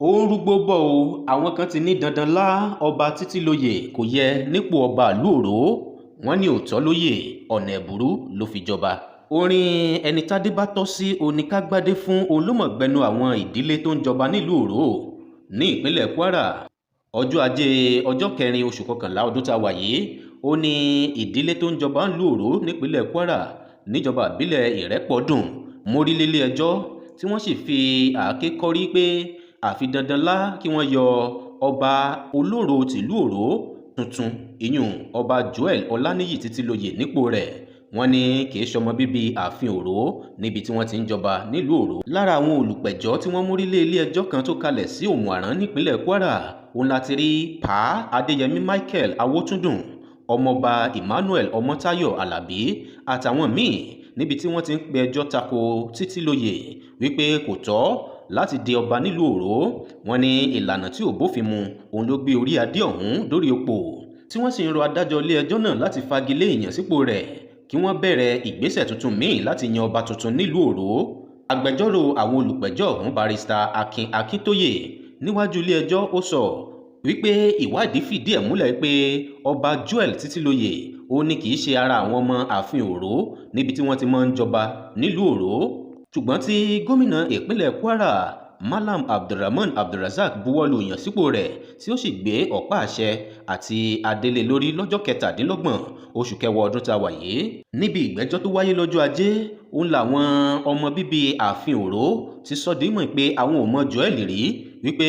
Ó ń rúgbòó bò ó, àwọn kan ti ní dandan lá ọba Títílóyè kò yẹ nípò ọba ìlú Ọ̀rọ̀. Wọ́n ní òótọ́ lóye, ọ̀nà ẹ̀bùrú ló fi jọba. Orin ẹni tádé bá tọ́ sí oníkágbádé fún olómọ̀gbẹ́nu àwọn ìdílé tó ń jọba nílùú Ọ̀rọ̀ ní ìpínlẹ̀ Kwara. Ọjọ́ Ajé, ọjọ́ 4 oṣù kọkànlá ọdún tá a wà yìí, ó ní ìdílé tó ń jọba nílùú Ọ̀rọ̀ nípínlẹ̀ Kwara níjọba ìbílẹ̀ Ìrẹ́pọ̀dùn mórí lélé ẹjọ́, tí wọ́n sì fi àáké kọ́rí pé àfi dandan lá kí wọ́n yọ ọba Olóró tìlú Ọ̀rọ̀ tuntun, ìyún Ọba Joel Ọláníyì Títílóyè, nípò rẹ̀. Wọ́n ní kì í ṣọmọ bíbí ààfin Ọ̀rọ̀ níbi tí wọ́n ti ń jọba nílùú Ọ̀rọ̀. Lára àwọn olùpẹ̀jọ́ tí wọ́n mórí lé ilé ẹjọ́ kan tó kalẹ̀ sí Òmù-Àrán nípínlẹ̀ Kwara òun láti rí Pa Adéyẹmí Michael Awótúndùn, Ọmọọba Emmanuel Ọmọ́táyọ̀ Alábí àtàwọn míì, níbi tí wọ́n ti ń pe ẹjọ́ tako Títílóyè wípé kò tọ́ láti di ọba nílùú Ọ̀rọ̀. Wọ́n ní ìlànà tí ò bófin mu òun ló gbé orí adé ọ̀hún dórí ipò, tí wọ́n sì ń rọ adájọ́ ilé ẹjọ́ náà láti fagilé ìyànsípò rẹ̀ kí wọ́n bẹ̀rẹ̀ ìgbésẹ̀ tuntun míì láti yan ọba tuntun nílùú Ọ̀rọ̀. Agbẹjọ́rò àwọn olùpẹ̀jọ́ ọ̀hún, Barrister Akin Akíntóyè, níwájú ilé ẹjọ́, ó sọ wípé ìwádìí fìdí ẹ̀ múlẹ̀ pé Ọba Joel Títílóyè ó ní kì í ṣe ara àwọn ọmọ ààfin Ọ̀rọ̀ níbi tí wọ́n ti máa ń jọba nílùú Ọ̀rọ̀, ṣùgbọ́n tí gómìnà ìpínlẹ̀ Kwara, Malam Abdulrahman Abdulrazak, buwọ́lu ìyànsípò rẹ̀, tí ó sì gbé ọ̀pá àṣẹ àti adélé lórí lọ́jọ́ 27 oṣù kẹwàá ọdún tá a wà yìí. Níbi ìgbẹ́jọ́ tó wáyé lọ́jọ́ Ajé òun làwọn ọmọ bíbí ààfin Ọ̀rọ̀ ti sọ di mímọ̀ pé àwọn ò mọ Joel rí, wípé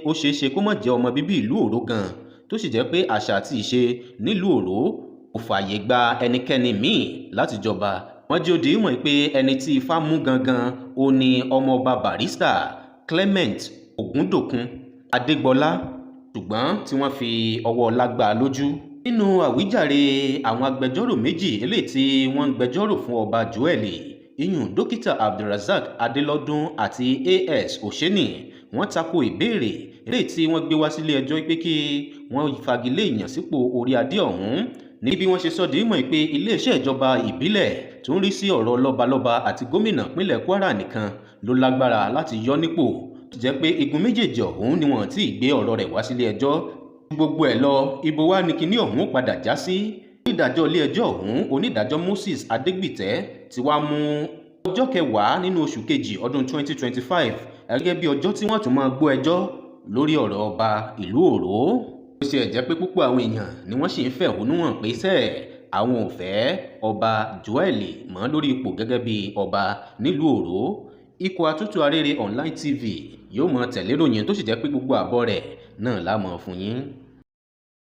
ó ṣeé ṣe kó má jẹ́ ọmọ bíbí ìlú Ọ̀rọ̀ gan, tó sì jẹ́ pé àṣà àti ìṣe nílùú Ọ̀rọ̀ kò fààyè gba ẹnikẹ́ni míì láti jọba. Wọ́n jẹ́ ó di mímọ̀ pé ẹni tí ifá mú gangan ó ní Ọmọọba Barrister Clement Ògúndòkun Adégbọlá, ṣùgbọ́n tí wọ́n fi ọwọ́ ọlá gbá a lójú. Nínú àwíjàre àwọn agbẹjọ́rò méjì eléyìí tí wọ́n ń gbẹjọ́rò fún Ọba Joel, iyùn Dókítà Abdulrasaq Adélọ́dún àti A.S. Oseni, wọ́n tako ìbéèrè eléyìí tí wọ́n gbé wá sílé ẹjọ́ pé kí wọ́n fagilé ìyànsípò orí adé ọ̀hún, ní bí wọ́n ṣe sọ di mímọ̀ pé iléeṣẹ́ ìjọba ìbílẹ̀ tó ń rí sí ọ̀rọ̀ lọ́balọ́ba àti gómìnà ìpínlẹ̀ Kwara nìkan ló lágbára láti yọ nípò, tó jẹ́ pé igun méjèèjì ọ̀hún ni wọ́n ti gbé ọ̀rọ̀ rẹ̀ wá sílé ẹjọ́. Gbogbo ẹ̀ lọ, ibo wá ní kinní ọ̀hún padà já sí? Onídàájọ́ ilé ẹjọ́ ọ̀hún, Onídàájọ́ Moses Adégbìtẹ́, ti wá mú ọjọ́ 10 nínú oṣù kejì ọdún 2025 gẹ́gẹ́ bí ọjọ́ tí wọ́n tún máa gbọ́ ẹjọ́ lórí ọ̀rọ̀ ọba ìlú Ọ̀rọ̀. Ó ṣe jẹ́ pé púpọ̀ àwọn èèyàn ni wọ́n sì ń fẹ̀hónú hàn pé sẹ́ẹ̀ àwọn ò fẹ́ Ọba Joel mọ́ lórí ipò gẹ́gẹ́ bí ọba nílùú Ọ̀rọ̀. Ikọ̀ Àtúntò Arére Online TV yóò mọ tẹ̀lé ròyìn, tó sì jẹ́ pé gbogbo àbọ̀ rẹ̀ náà la mọ̀ fún yín.